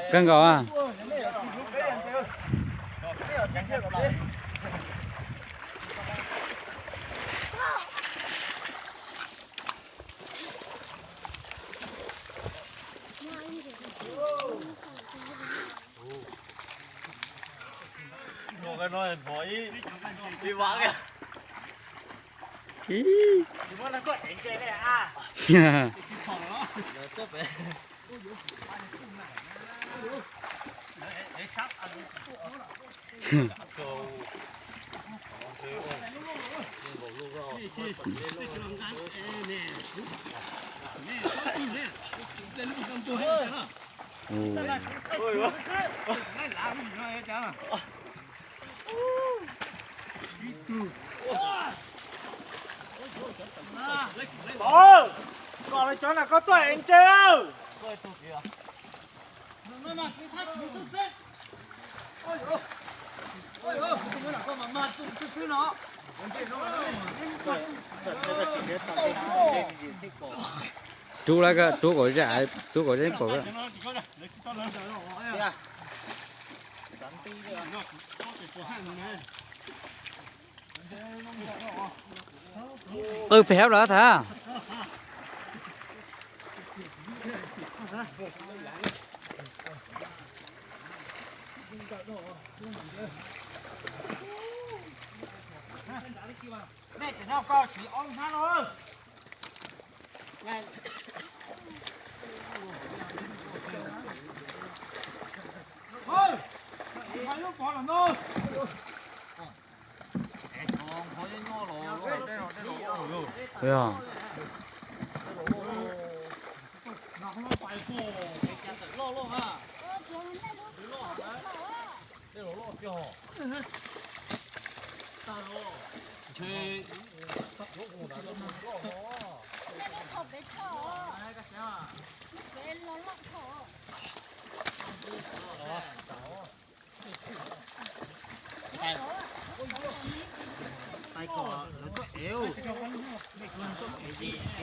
Kawg nkaus a. Kom lawv cov na koj tuaj ev ntses. Rub lawv, rub kom zam, rub kom zam kom. Qw pem hauv los tag. Nej cov no koj siv ob lub hnab no.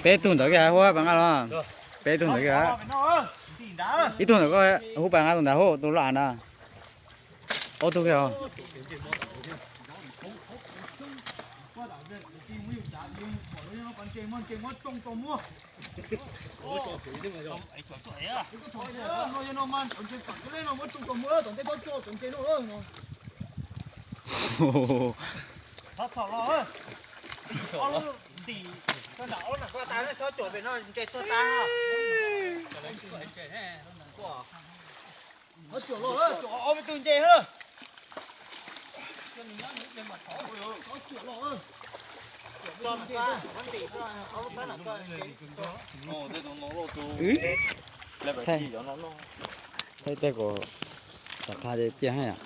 Peb tug ntawd kiag hub pas nqa los. Peb tug ntawd kiag. Ib tug ntawd koj hub pas nqa tus ntawd hub tus loj na. Ob tug kiag. Txhob txhom los, ob lub ntim, txhob cuam pem no ntses tuag tas. Txhob cuam los, cuam ob peb tug ntses na. Thaij tej kom tom qab cia haj yam.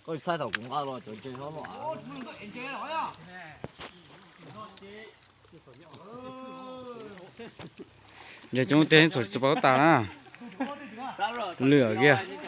Koj thaij thaum kuv nqa los cov ntses no los. Ntses coob tej txhom tsis paub tas na. Lwm kiag.